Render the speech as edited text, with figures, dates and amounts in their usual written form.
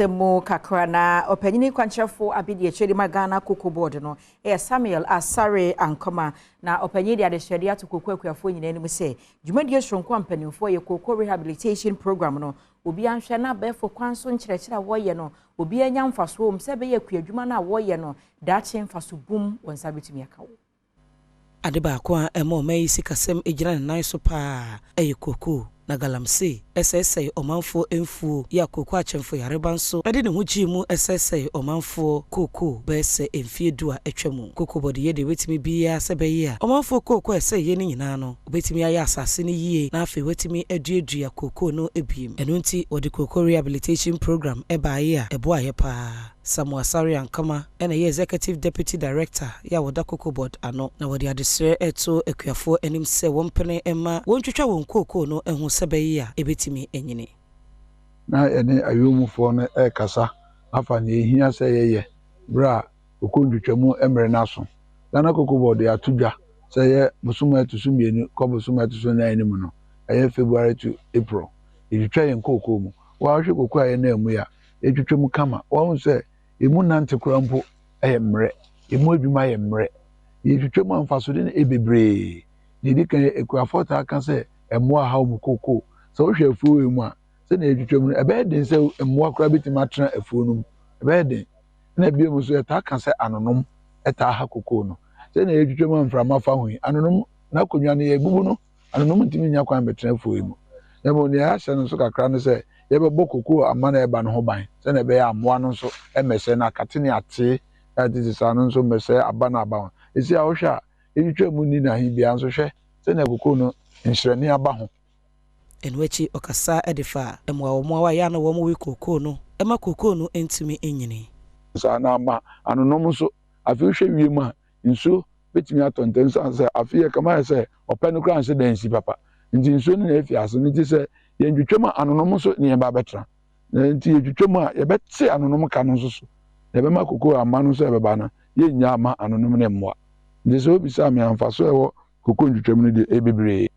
Mu kakra na ɔpanyin kwankyerɛfo abedi akyire ma Ghana Cocoa Board no ɛyɛ Samuel Asare Ankoma, na ɔpanyin de adehyɛde ato kooko akuafoɔ nyinaa anim sɛ dwumadie soronko a mpanimfoɔ yɛ, cocoa rehabilitation program no, obi anhwɛ na abɛɛfo kwan so nkyerɛkyerɛ a wɔyɛ no, obi anya mfasoɔ wɔ mu sɛ ɛbɛyɛ akuadwuma no a wɔyɛ no daakye mfaso bum wɔn nsa bɛtumi aka wɔ. Ade baako a ɛma ɔman yi sikasɛm gyina ne nan so paa ɛyɛ kookoo, na galamsey ɛsɛesɛe ɔmanfoɔ mfuo yi a kookoo akyɛmfo yareba nso ɛde ne ho gyee mu ɛsɛesɛe ɔmanfoɔ kookoo bɛyɛ sɛ mfie 10 a atwa mu. Cocoa Board yɛ deɛ wɔbɛtumi biara sɛ bɛyɛ a ɔmanfoɔ kookoo ɛsɛeɛ no nyinaa no, wɔbɛtumi ayɛ asase no yie na afei wɔatumi aduadua kookoo no ebiem. Ɛno nti wɔde cocoa rehabilitation program ɛbaeɛ a ɛboaeɛ paa. Samuel Asare Ankama ɛna ɛyɛ executive deputy director yɛ a wɔda Cocoa Board ano, na wɔde adesrɛ ɛto akuafoɔ anim sɛ wɔmpene mma wɔntwitwa wɔn kookoo no ho sɛ bɛyɛ a ɛbɛtumi anyini. Na yɛne ayomufoɔ no ɛrekasa afa nea ehia sɛ yɛyɛ berɛ a koko ntwitwamu mmerɛ no aso. Ghana Cocoa Board de ato dwa sɛ ɛyɛ bosom a ɛto so 2 kɔ bosom a ɛto so 4 no mu no, ɛyɛ February to April, yɛtwitwa yɛn kookoo mu. Wɔahwɛ kookoo a yɛnam mu yi a, yɛtwitwa mu kama. Wɔahu sɛ emu nante koraa mpo yɛ mmerɛ, emu adwuma yɛ mmerɛ. Yɛtwitwa mu a, mfasode no yɛ bebree. Deɛ ɛdi kan, akuafoɔ taa ka sɛ mmoa haw mu kookoo. Sɛ wohwɛ afuo yi mu a, sɛnea yɛtwitwa mu no, ɛbɛyɛ den sɛ mmoa koraa bɛtumi atena afuo no mu, ɛbɛyɛ den. Ɛna bio nso, yɛtaa ka sɛ anonom taa ha kookoo no. Sɛnea yɛtwitwa mu a mframa fa ho yi, anonom n'akonnwa no yɛbubu no, anonom ntumi nya kwan bɛtena afuo yi mu. Na mmom nea yɛahyɛ no nso kakra ne sɛ yɛbɛbɔ kookoo ama no ɛba no ho ban sɛnea ɛbɛyɛ a mmoa no nso mmɛsɛe no, akate ne atee a ɛtete saa no nso mmɛsɛe aba no aba ho. Esi a wohwɛ a yɛtwitwa mu nni n'ahe biara nso, hwɛ sɛnea kookoo no nhyerɛnne aba ho. Ɛno akyi ɔkasa de fa mmoawammoawa a ɛyɛ a na wɔn we kookoo no ɛma kookoo no ntumi nyini. Saa na ama anonom nso. Afei wohwɛ wiem a, nsuo bɛtumi atɔ ntɛm san sɛ afei yɛ kama yɛ sɛ ɔpɛ no koraa nhyɛ dan nsi papa, nti nsuo no na efi ase no. Nti sɛ yɛntwitwa mu a, anonom nso ne yɛn ba bɛtena na nti yɛtwitwa mu a, yɛbɛte anonom ka no nso so na yɛbɛma koko ama no nso ɛbɛba no, yɛnnya ama anonom ne mmoa. Nti sɛ obisa me amfa so ɛwɔ koko ntwitwa mu no deɛ, ɛyɛ bebree.